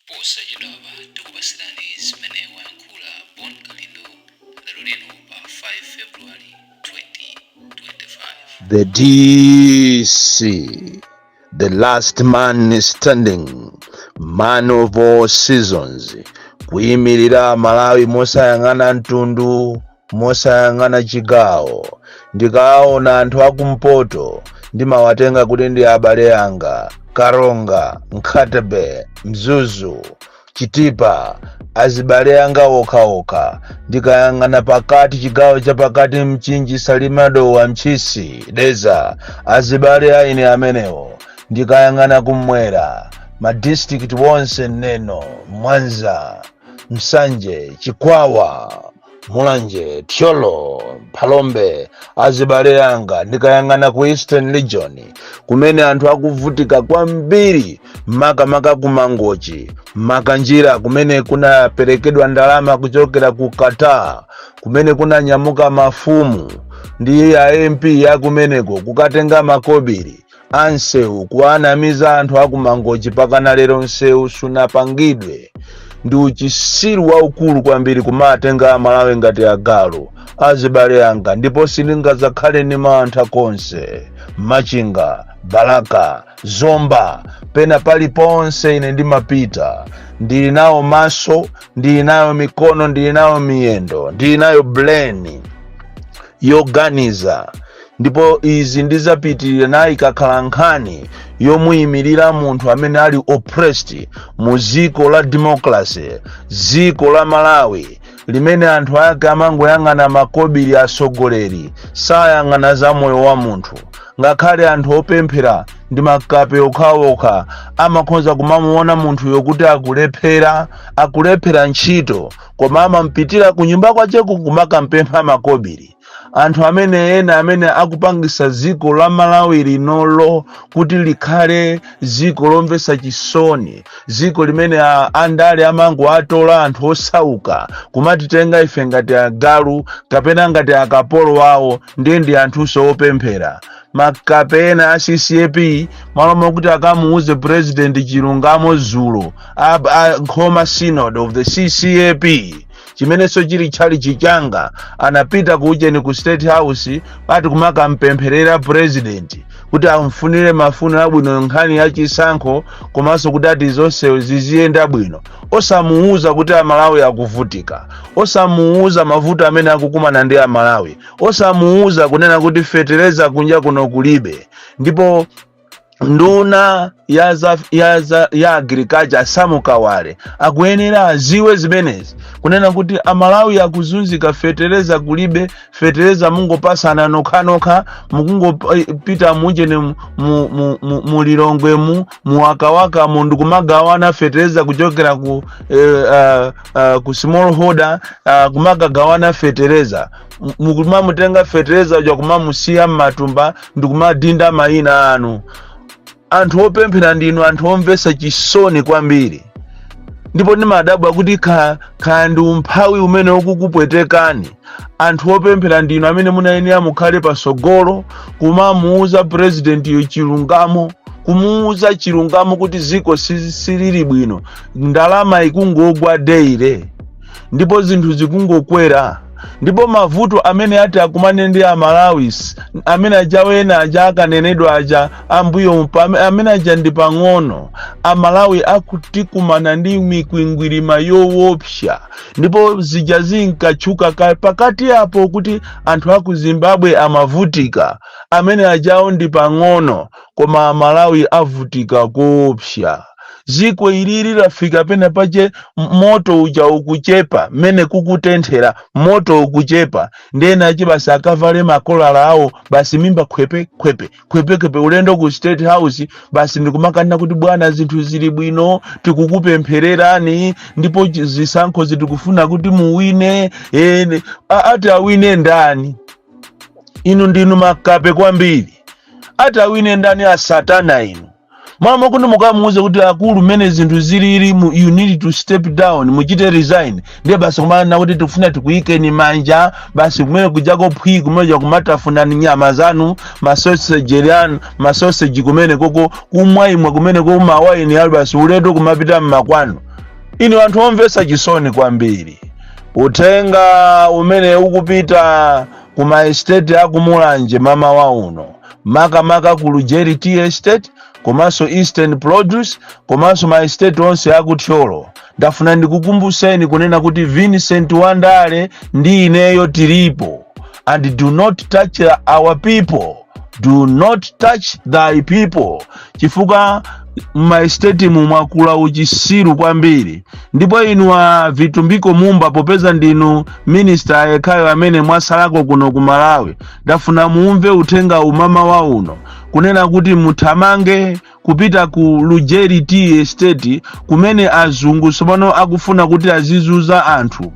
Posachedwapa tikupasirani zimene wayankhula Bon Kalindo lero lino pa 5 February 2025. The DC, the last man standing, man of all seasons, kuyimirira Malawi mosayang'ana mtundu, mosayang'ana chigawo. Ndikaona anthu akumpoto ndimawatenga kuti ndi abale anga. Karonga, Nkhata Bay, Mzuzu, Chitipa, azibale anga okhaokha. Ndikayang'ana pakati, chigawo cha pakati, Mchinji, Salima, Dowa, Mchisi, Dedza, azibale aine amenewo. Ndikayang'ana kumwera, ma district wonse, Neno, Mwanza, Msanje, Chikwawa, Mulanje, Thyolo, Phalombe, azibale anga. Ndikayang'ana ku Eastern Region, kumene anthu akuvutika kwambiri, makamaka ku Mangochi, Makanjira, kumene kunaperekedwa ndalama kuchokera ku Qatar, kumene kunanyamuka mafumu ndi a MP akumeneko kukatenga makobiri ansewu, kuwanamiza anthu aku Mangochi, pakana lero nsewu sunapangidwe. Ndi uchisiru waukulu kwambiri kumatenga Amalawi ngati agalu. Azibale anga, ndipo sindingazakhale ndi mantha konse. Machinga, Balaka, Zomba, pena paliponse ine ndimapita. Ndili nawo maso, ndili nayo mikono, ndili nayo miyendo, ndili nayo brain yoganiza. Ndipo izi ndizapitirira nayi ikakhala nkhani yomuyimirira munthu amene ali oppressed mu ziko la democracy, ziko la Malawi, limene anthu ake amangoyang'ana makobiri. Asogoleri sayang'ana za moyo wa munthu. Ngakhale anthu opemphera ndi makape okhaokha, amakhoza kumamuona munthuyo kuti akulephera, akulephera ntchito, koma amampitira ku nyumba kwacheko kumakampempha makobiri. Anthu amene ena amene akupangisa dziko la Malawi linolo kuti likhale dziko lomvetsa chisoni, dziko limene andale amango atola anthu osauka kumatitenga ife ngati agalu kapena ngati akapolo awo, ndiye ndi anthunso opemphera makape ena a CCAP, malo mokuti akamuuze President chilungamo zulo, Nkhoma Synod of the CCAP, chimenenso chili tchalichi changa, anapita kuujeni ku State House ati kumakampempherera President kuti amfunire mafuno abwino nkhani ya chisankho, komanso kuti ati zonse ziziyenda bwino, osamuuza kuti Amalawi akuvutika, osamuuza mavuto amene akukumana ndi Amalawi, osamuuza kunena kuti fetereza kunja kuno kulibe. Ndipo nduna ya agriculture, Sam Kawale, akuyenera aziwe zimenezi, kunena kuti Amalawi akuzunzika, fetereza kulibe, fetereza mungopasana nokhanokha, mukungopita mujene mu Lilongwe, mu Wakawaka mu, ndikumagawana fetereza kuchokera ku smallholder, kumakagawana fetereza. Mukumamutenga fetereza uja kumamusiya mmatumba ndikumadinda mayina anu. Anthu opemphera ndinu anthu omvetsa chisoni kwambiri, ndipo ndimadabwa kuti kha ndi umphawi umene ukukupwetekani. Anthu opemphera ndinu amene munayenera mukhale pasogolo kumamuuza President chilungamo, kumuuza chilungamo kuti ziko silili bwino, ndalama ikungogwa daily ndipo zinthu zikungokwera, ndipo mavuto amene ati akumane ndi Amalawis amene aja, wena aja akanenedwa aja ambuyo, amene aja ndi pang'ono. Amalawi akutikumana ndi mikwingwirima yoopsa, ndipo zija zinkatchuka pakati apo kuti anthu aku Zimbabwe amavutika, amene ajawo ndi pang'ono, koma Amalawi avutika koopsa. Ziko ilili lafika pena pache moto uja ukuchepa, mmene kukutenthera moto ukuchepa. Ndena achi basi akavale makolala awo basi, mimba khwepe khwepe khwepe khwepe, ulendo ku State House basi, ndikumakanena kuti bwana, zinthu zili bwino, tikukupemphererani, ndipo zisankho zitikufuna kuti muwine. Ati awine ndani? Inu ndinu makape kwambiri. Ati awine ndani? Asatana inu. Mama kuti mukamuuze kuti akulu, mmene zinthu zilili, you need to step down, muchite resign, ndiye basi kumanena kuti tikufuna tikuyikeni manja basi, kumene kujako phwi, kumene kumatafunani nyama zanu, masoseji anu, masoseji kumene koko, kumwaimwa kumene koko, mawaini ali basi, ulendo kumapita mmakwanu. Inu anthu omvetsa chisoni kwambiri, uthenga umene ukupita ku ma estate akumulanje mamawa uno, makamaka ku Lujeri Tea Estate komanso Eastern Produce komanso ma estate onse akuthyolo, ndafuna ndikukumbuseni kunena kuti Vincent Wandale ndi ineyo tilipo, and do not touch our people, do not touch thy people, chifukwa ma estate mwakula uchisiru kwambiri. Ndipo inu a Vitumbiko Mumba, popeza ndinu minister yekhayo amene mwasalako kuno ku Malawi, ndafuna mumve uthenga umama uno kunena kuti muthamange kupita ku Lujeri Tea Estate kumene azungu tsopano akufuna kuti azizuza anthu.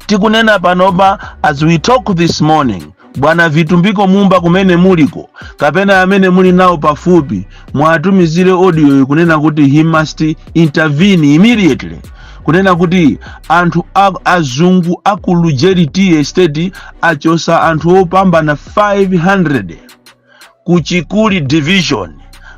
Tikunena panopa, as we talk this morning, bwana Vitumbiko Mumba, kumene muliko kapena amene muli nawo pafupi, mwatumizire audio kunena kuti he must intervene immediately, kunena kuti anthu azungu aku Lujeri Tea Estate achosa anthu opambana 500 ku Chikuli Division.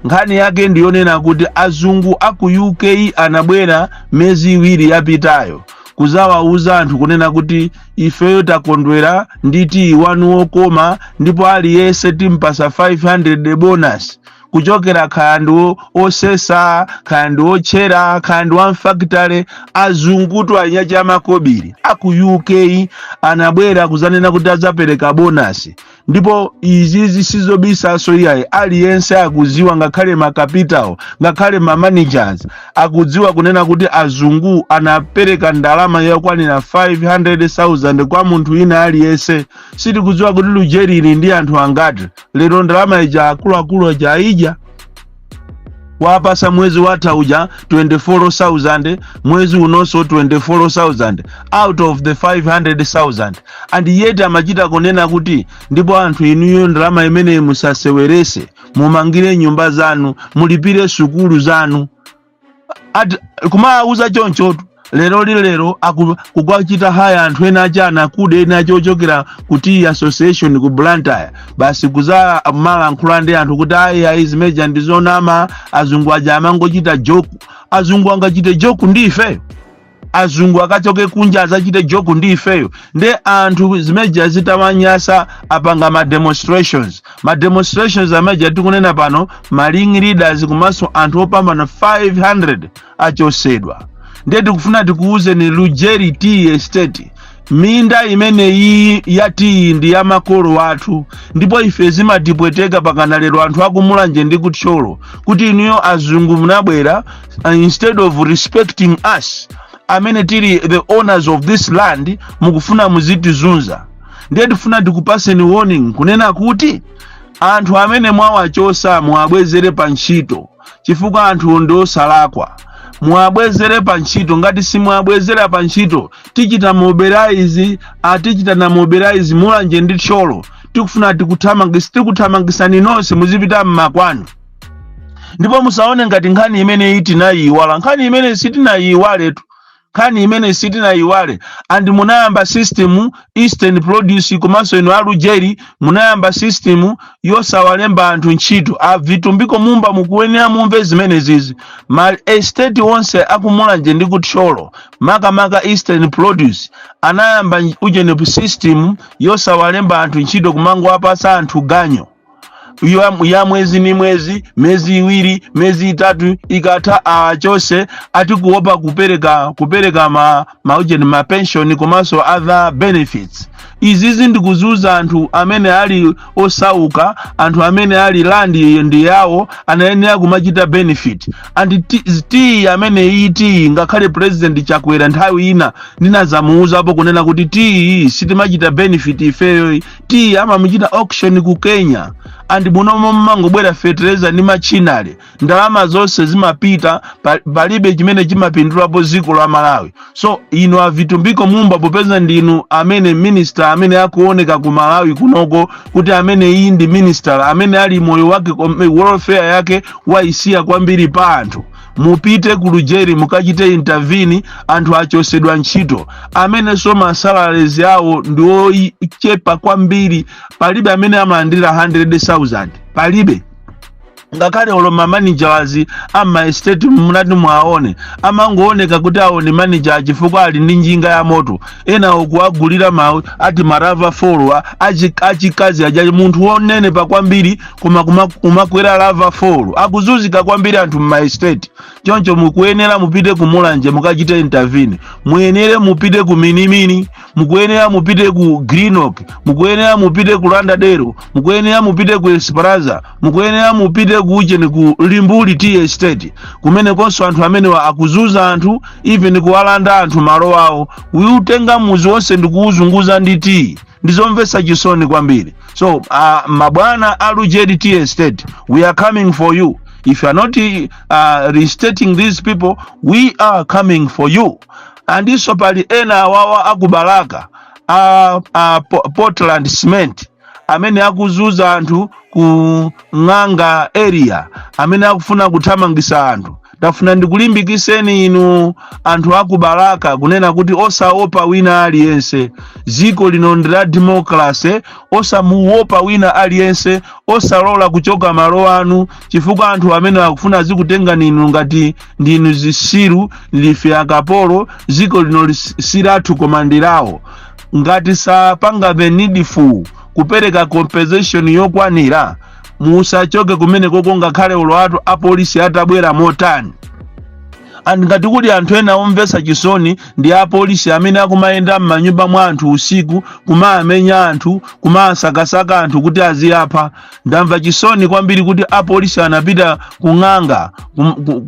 Nkhani yake ndiyonena kuti azungu aku UK anabwera miyezi 2 yapitayo kuzawauza anthu kunena kuti ifeyo takondwera ndi tiyi wanu wokoma, ndipo aliyense timpasa 500 bonus, kuchokera kaya ndi osesa, kaya ndi otchera, kaya ndi wamfakitale. Azungutu anyacha amakobiri aku UK anabwera kuzanena kuti adzapereka bonus, ndipo izi zisizobisaso iyayi, aliyense akuziwa, ngakhale ma capital, ngakhale ma managers akudziwa kunena kuti azungu anapereka ndalama yokwanira 500,000 kwa munthu ina aliyense. Sitikudziwa kuti Lujeri ili ndi anthu angati. Lero ndalama ija akuluakulu aja aidya. Wapasa mwezi watha uja 24,000, mwezi unonso 24,000 out of the 500,000, and yet amachita kunena kuti ndipo anthu inuyo ndalama imeneyi musasewerese, mumangire nyumba zanu, mulipire sukulu zanu. Ati kumawuza chonchotu. Lero lilero kukachita hire anthu ena acha anakude ena acha ochokera ku tea association ku Blantyre, basi kuza malankhula ndi anthu kuti ayi, ayi, zimeja ndizonama, azungu aja amangochita joke. Azungu angachite joke ndi ifeyo? Azungu akachoke kunja azachite joke ndi ifeyo? Nde anthu zimeja zitawanyasa apanga ma demonstrations. Ma demonstrations ameja tikunena pano, ma ring leaders komanso anthu opambana 500 achosedwa. Ndiye tikufuna tikuwuzeni, Lujeri Tea Estate, minda imeneyi ya tiyi ndi ya makolo athu, ndipo ife zimatipweteka pakana lero anthu akumulanje ndi kuthyolo kuti inuyo azungu munabwera, instead of respecting us amene tili the owners of this land, mukufuna muzitizunza. Ndiye tifuna tikupaseni warning kunena kuti anthu amene mwawachosa muwabwezere pa ntchito, chifukwa anthu ndi osalakwa. Muwabwezere pa ntchito. Ngati simuwabwezera pa ntchito, tichita mobilize, atichita na mobilize Mulanje ndi Thyolo. Tikufuna tikuthamangisa, tikuthamangisani nonse, muzipita mmakwanu. Ndipo musaone ngati nkhani imeneyi tinayiwala. Nkhani imene sitinayiwaletu, nkhani imene sitinayiwale. And munayamba system, Eastern Produce komanso inu alujeri, munayamba system yosawalemba anthu ntchito. A Vitumbiko Mumba, mukuyenera mumve zimene zizi. Ma estate onse akumulanje ndi kuthyolo, makamaka Eastern Produce, anayamba ujeni system yosawalemba anthu ntchito, kumangowapasa anthu ganyo ya mwezi ni mwezi, miyezi 2, miyezi 3, ikatha achose, ati kuopa kupereka ma maujeni ma pension komanso other benefits. Izizi ndikuzuza anthu amene ali osauka, anthu amene ali land ndi yawo, anayenera kumachita benefit. And tiyi amene iyi tiyi, ngakhale President Chakwera nthawi ina ndinazamuuzapo kunena kuti tiyi sitimachita benefit ifeyo, tiyi amamuchita auction ku Kenya, and munomo mmangobwera fertilizer ndi machinery, ndalama zonse zimapita, palibe chimene chimapindulapo dziko la Malawi. So inu a Vitumbiko Mumba, popeza ndinu amene minister amene akuoneka ku Malawi kunoko kuti amene iyi ndi minister amene ali moyo wake welfare yake waisiya kwambiri pa anthu, mupite ku Lujeri mukachite intervene. Anthu achosedwa ntchito amene so ma salaries awo ndi ochepa kwambiri, palibe amene amalandira 100,000, palibe. Ngakhale olo mamanagers ama estate munati mwaone, amangooneka kuti awo ni manager chifukwa ali ndi njinga ya moto. Ena okuagulira mawu ati ma RAV4 achikazi aja. Munthu wonenepa kwambiri koma kumakwera RAV4. Akuzunzika kwambiri anthu mma estate. Choncho mukuyenera mupite ku Mulanje mukachite intervene, muyenere mupite ku Minimini, mukuyenera mupite ku Greenock, mukuyenera mupite ku Lauderdale, mukuyenera mupite ku Esperanza, mukuyenera mupite ku ucheni, ku Limbuli Tea Estate. Kumene konso anthu amenewa akuzunza anthu, even kuwalanda anthu malo awo, kuutenga muzi wonse ndikuwuzunguza ndi tea. Ndizomvetsa chisoni kwambiri. So mabwana a Lujeri Tea Estate, we are coming for you. If you are not restating these people, we are coming for you. Andinso pali ena awawa akubalaka a Portland Cement amene akuzunza anthu ku Ng'anga area, amene akufuna kuthamangisa anthu. Ndafuna ndikulimbikiseni inu anthu akubalaka kunena kuti osaopa wina aliyense. Ziko lino ndi la democracy. Osamuopa wina aliyense, osalola kuchoka malo anu chifukwa anthu amene akufuna zikutengani inu ngati ndinu zisiru, ndife akapolo. Ziko lino si lathu koma ndi lawo. Ngati sapanga the needful kupereka compensation yokwanira, musachoke kumene koko, ngakhale ulo atu apolisi atabwera motani. And ngati kuli anthu ena omvetsa chisoni, ndi apolisi amene akumayenda m'manyumba mwa anthu usiku, kumamenya anthu, kumasakasaka anthu kuti aziyapha. Ndamva chisoni kwambiri kuti apolisi anapita kung'anga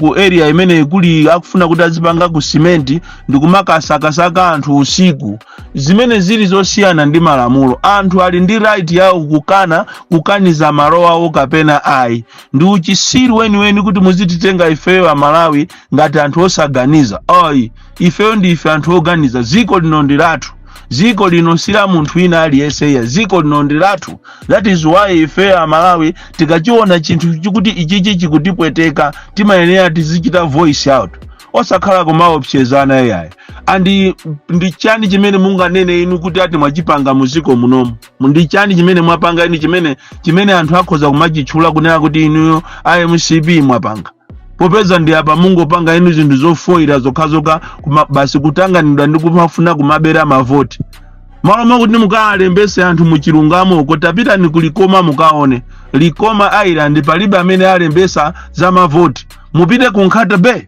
ku area imene kuli akufuna kuti azipanga ku simenti ndi kumakasakasaka anthu usiku, zimene zili zosiyana ndi malamulo. Anthu ali ndi right yawo kukana, kukaniza malo awo kapena ayi. Ndi uchisiru weniweni kuti muzititenga ifeyo Amalawi ngati anthu osaganiza. Ayi, ifeyo ndife anthu oganiza. Ziko lino ndi lathu. Ziko lino si la munthu wina aliyense iya. Ziko lino ndi lathu. That is why ifeyo Amalawi tikachiona chinthu chikuti ichichi chikutipweteka, timayenera tizichita voice out, osakhala kumaopsezana iyayi. And ndi chani chimene munganene inu kuti ati mwachipanga muziko munomu? Ndi chani chimene mwapanga inu chimene anthu akhoza kumachitchula kunena kuti inuyo iMCP mwapanga? Popeza ndi apa mungopanga inu zinthu zofoira zokhazokha, basi kutanganidwa ndi kumafuna kumabera mavoti malo mwakuti mukalembese anthu muchilungamo. Tapitani kulikoma mukaone Likoma Island, palibe amene alembesa za mavoti. Mupite ku Nkhata Bay,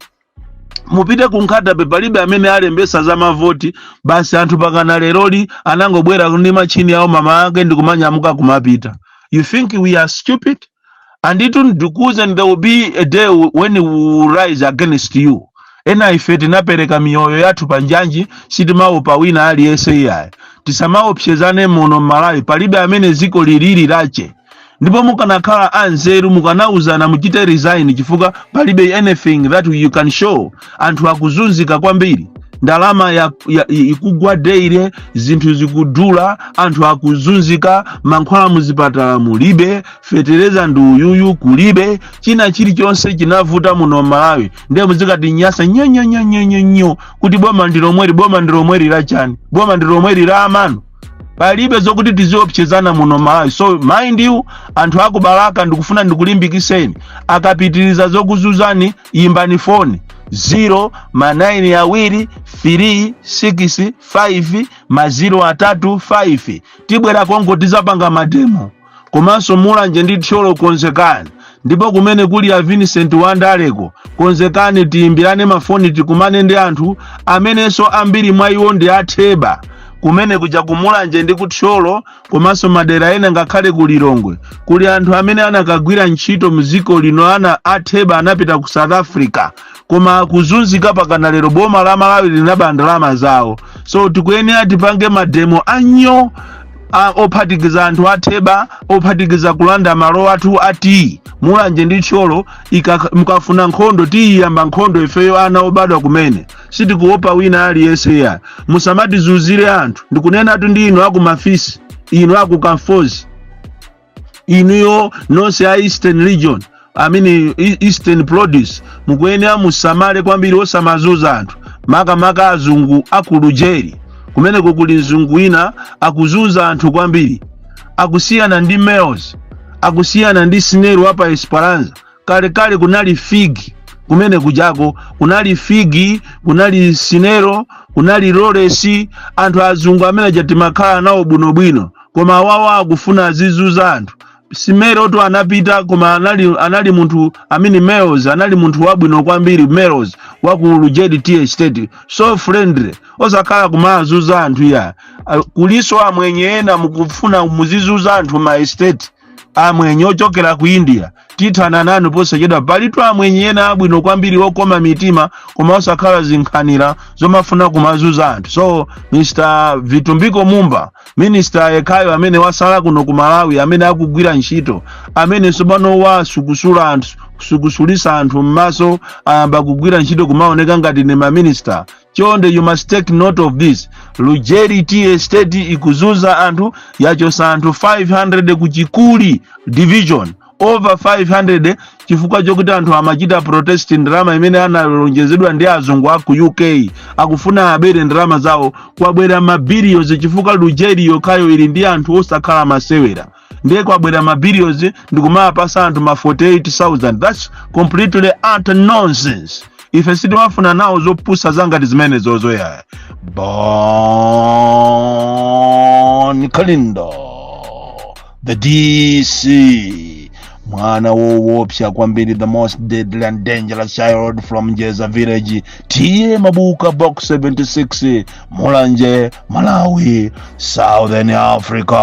mupite ku Nkhata Bay, palibe amene alembesa za mavoti. Basi anthu pakana leroli anangobwera ndi machini awo, mama ake, ndikumanyamuka kumapita. You think we are stupid? And itu ndikuwuzani, there will be a day when we will rise against you. Ena ife tinapereka miyoyo yathu panjanji, sitimaopa wina aliyense iyayi. Tisamaopsezane muno m'Malawi. Palibe amene ziko lilili lache. Ndipo mukanakhala anzeru, mukanauzana muchite resign, chifukwa palibe anything that you can show. Anthu akuzunzika kwambiri, ndalama ya ikugwa daily, zinthu zikudula, anthu akuzunzika, mankhwala muzipatala mulibe, fetereza ndi uyuyu kulibe, china chilichonse chinavuta muno Malawi. Ndiye muzikati nyasa nyonyonyonyonyo kuti boma ndi lomweri. Boma ndi lomweri lachani? Boma ndi lomweri la amanu? Palibe zokuti tiziopsezana muno Malawi. So mind you, anthu akubalaka, ndikufuna ndikulimbikiseni, akapitiriza zokuzuzani, imbani foni 0 ma 9 awiri 3 6 5 ma 0 atatu 5. Tibwera konko, tizapanga mademo. Komanso Mulanje ndi Thyolo, konzekani. Ndipo kumene kuli a Vincent Wandaleko, konzekani, tiyimbirane mafoni, tikumane ndi anthu amenenso ambiri mwa iwo ndi atheba kumene kuja kumulanje ndi kuthyolo, komanso madera ena, ngakhale ku Lilongwe kuli anthu amene anakagwira ntchito mdziko lino, ana atheba, anapita ku South Africa koma akuzunzika pakana lero. Boma la Malawi linaba ndalama zawo. So tikuyenera tipange mademo anyo ophatikiza anthu atheba, ophatikiza kulanda malo athu ati Mulanje ndi Thyolo. Mukafuna nkhondo, tiyiyamba nkhondo ifeyo ana obadwa kumene. Sitikuopa wina aliyense ya. Musamatizunzire anthu. Ndikunenatu ndi inu aku Mafisi, inu aku Kamfozi, inuyo nonse a Eastern Region, I mean Eastern Produce, mukuyenera musamale kwambiri, osamazuza anthu, makamaka azungu aku Lujeri. Kumeneko kuli mzungu wina akuzunza anthu kwambiri, akusiyana ndi males. Akusiyana ndi Sineru apa Esperanza. Kalekale kunali Figi, kumene kujako kunali Figi, kunali Sinero, kunali Loresi, anthu azungu amene aja timakhala nawo bwinobwino, koma awawa akufuna azizuza anthu. Simero tu anapita, koma anali munthu amene Males anali munthu wabwino kwambiri. Males wa ku Lujeri Tea Estate, so friendly, osakhala kumazuza anthu ya. Kuliso amwenye ena mukufuna muzizuza anthu ma estate, amwenye ochokera ku India, tithana nanu posachedwa. Palitu amwenye ena abwino kwambiri, okoma mitima, koma osakhala zinkhanira zomafuna kumazuza anthu. So Mr Vitumbiko Mumba, minister yekhayo amene wasala kuno ku Malawi amene akugwira ntchito, amene tsopano wasukusula anthu, kusukusulisa anthu m'maso, ayamba kugwira ntchito kumaoneka ngati ni maminista. Chonde, you must take note of this. Lujeri Tea Estate ikuzuza anthu, yachosa anthu 500 ku Chikuli Division, over 500, chifukwa chokuti anthu amachita protest ndalama imene analonjezedwa ndi azungu aku UK. Akufuna abere ndalama zawo. Kwabwera mabillions chifukwa Lujeri yokhayo ili ndi anthu osakhala masewera. Ndiye kwabwera mabillions ndikumapasa anthu ma 48,000. That's completely utter nonsense. Ife sitimafuna nawo zopusa zangati zimene zozo yaya. Bon Kalindo, the DC, mwana woopsa kwambiri, the most deadly and dangerous child from Jeza Village, T/A Mabuka, Box 76, Mulanje, Malawi, Southern Africa.